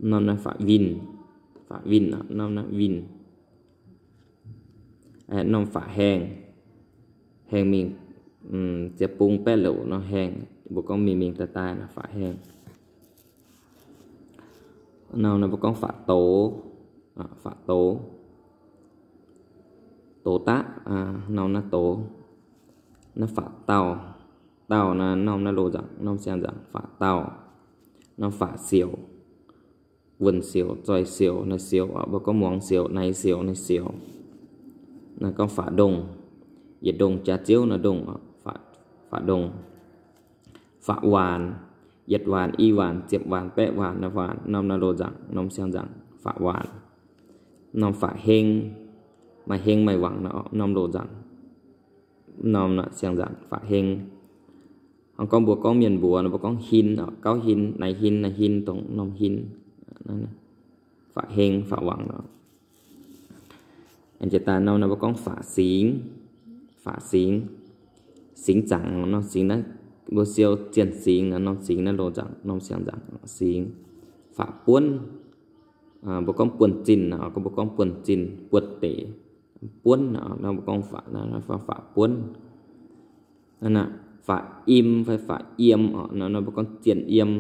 Norm naaiv faatv winh, faatv winh, norm naaiv winh. Norm faatv haengh, haengh mingh ziepc bung baeqv louc nor haengh, mbuo gorngv mingh mingh daaih daaih nor faatv haengh. Norm naaiv mbuo gorngv faatv doz, faatv doz, doz daqv, norm naaiv doz. Naaiv faatv dauh, dauh naaiv norm naaiv loz nzangc, norm siang-nzangc faatv dauh. Norm faatv siouc, wuonh siouc, zoih siouc, naaiv siouc, mbuo gorngv muangx siouc, naaiv siouc, naaiv siouc. Naaiv gorngv faatv ndongh, yietc ndongh jaax ziouv naaiv ndongh, faatv ndongh. Faatv waanc, yietc waanc, i waanc, ziepc waanc, baeqv waanc, naaiv waanc, norm naaiv loz nzangc, norm siang-nzangc faatv waanc. Norm faatv heng, maaih heng maaih wangc, norm loz nzangc, norm naaiv siang-nzangc faatv heng. Hnangv gorngv mbuo gorngv mienh mbuox nor mbuo gorngv hin, gauv hin, naaiv hin, naaiv hin, dongh norm hin, faatv heng faatv wangc nor. Jiex daaih norm naaiv mbuo gorngv faatv singx, faatv singx, singx zaangc, norm singx naaiv mbuo siou zienh singx nor, norm singx naaiv loz nzangc, norm siang-nzangc singx. Faatv buonv, mbuo gorngv buonv-zinh, gorngv mbuo gorngv buonv-zinh, buonv-deic, buonv, mbuo gorngv faatv, faatv buonv. Faatv im fai faatv yiem, nor mbuo gorngv zienh yiem,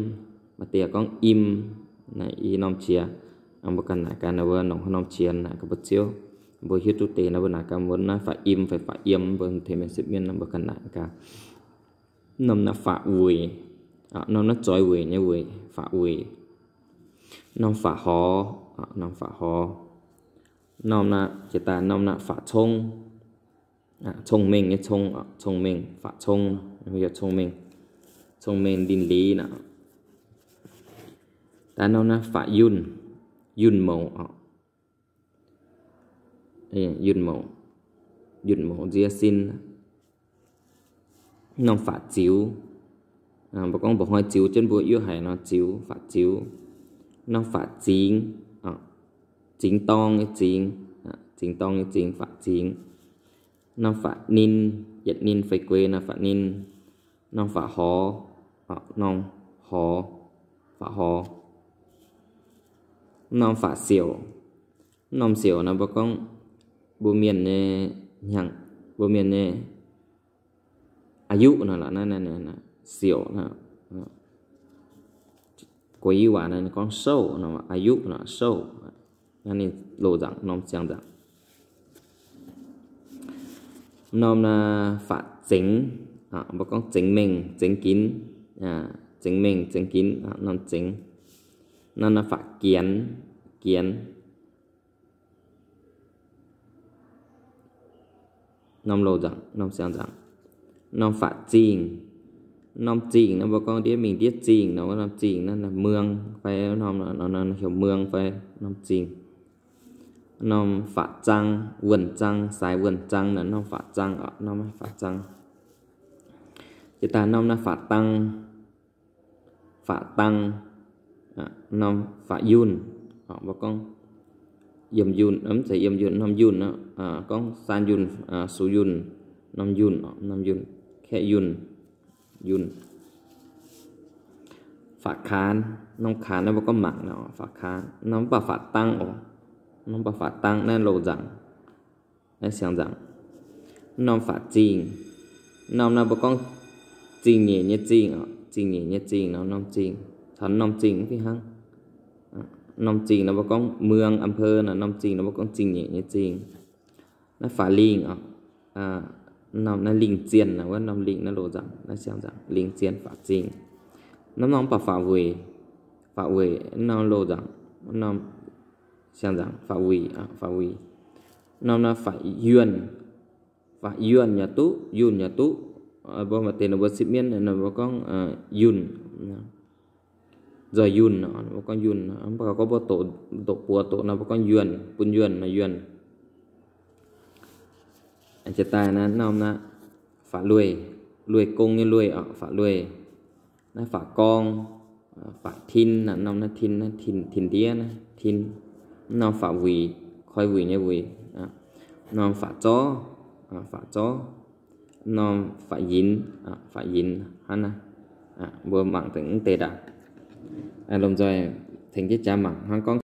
maaih deix gorngv im, naaiv i norm qiex. Mbuo ganh naaic ganh, mbuo nongc haaix norm qiex naaic gaax mbuo ziouv, mbuo hiuv duqv deix nor mbuo naaic ganh mbuo naaiv faatv im fai faatv yiem, mbuo tengx mienh sipv mienh nor mbuo ganh naaic gaax. Norm naaiv faatv weic, norm naaiv zoix weic nyei weic, faatv weic. Norm faatv horx, norm faatv horx. Norm naaiv jiex daaih norm naaiv faatv cong, cong-mengh nyei cong, cong-mengh, faatv cong, cong-mengh, cong-mengh linh lý naaic. Daaih norm naaiv faatv yunh, yunh mouc, yunh mouc, yunh mouc nzie sin. Norm faatv ziux, mbuo gorngv mba'hnoi ziux jienv mbuo yiem haaix nor ziux, faatv ziux. Norm faatv zingx, zingx dorng nyei zingx, zingx dorng nyei zingx, faatv zingx. Norm faatv ninh, yietc ninh fai gueix nor faatv ninh. Norm faatv horx, norm horx, faatv horx. Norm faatv siouc, norm siouc nor mbuo gorngv mbuo mienh nyei hnyangx, mbuo mienh nyei อายุ nor lorqc, siouc, gueix waac naaiv gorngv 寿, อายุ nor 寿. Naaiv ninh loz nzangc, norm siang nzangc. Norm naaiv faatv zengx, mbuo gorngv zengx mengh, zengx ginx, zengx mengh, zengx ginx, norm zengx. Norm naaiv faatv gienx, gienx. Norm loz nzangc, norm siang nzangc. Norm faatv zingh, norm zingh naaiv mbuo gorngv ndiev mingh ndiev zingh nor, norm zingh naaiv เมือง fai norm, heuc เมือง fai norm zingh. Norm faatv zang, wuonh zang, saix wuonh zang naaiv norm faatv zang, norm faatv zang. Jiex daaih norm naaiv faatv dang, faatv dang, norm faatv yunh, mbuo gorngv yiem yunh, mv zeiz yiem yunh, norm yunh, gorngv saan yunh, sux yunh, norm yunh, norm yunh, kaeqv yunh, yunh. Faatv kaanx, norm kaanx naaiv mbuo gorngv mangc nor, faatv kaanx. Norm mv baac faatv dang oc, norm mv baac faatv dang naaiv loz nzangc. Naaiv siang nzangc. Norm faatv zingh, norm naaiv mbuo gorngv zingh nyeic nyei zingh oc, zingh nyeic nyei zingh nor norm zingh. Caux norm zingh mv fih hnangv. Norm zingh nor mbuo gorngv เมือง อำเภอ nor, norm zingh nor mbuo gorngv zingh nyeic nyei zingh. Naaiv faatv lingh oc, norm naaiv lingh zienh nor wuov norm lingh naaiv loz nzangc, naaiv siang nzangc, lingh zienh faatv zingh. Norm norm mv baac faatv weic, faatv weic norm loz nzangc, norm siang nzangc faatv weic, faatv weic. Norm naaiv faatv yuonh, faatv yuonh yaac duqv, yunh yaac duqv. Mbuo maaih deix nor mbuo sipv mienv nor mbuo gorngv yunh, nzoih yunh, mbuo gorngv yunh, mv baac gorngv mbuo doqc buoz doqc nor mbuo gorngv yuonh, bun yuonh nor yuonh. Jiex daaih naaiv norm naaiv faatv lueiz, lueiz gong nyei lueiz oc, faatv lueiz. Naaiv faatv gorng, faatv tin, norm naaiv tin, naaiv tin, tin ndiev naaiv tin. Norm faatv wuic, koi wuic nyei wuic. Norm faatv zorv, faatv zorv. Norm faatv yinx, faatv yinx hnangv naaiv. Mbuo mangc deix mv deix ndaangc. Lomh nzoih tengx jienv jaax mangc hnangv gorngv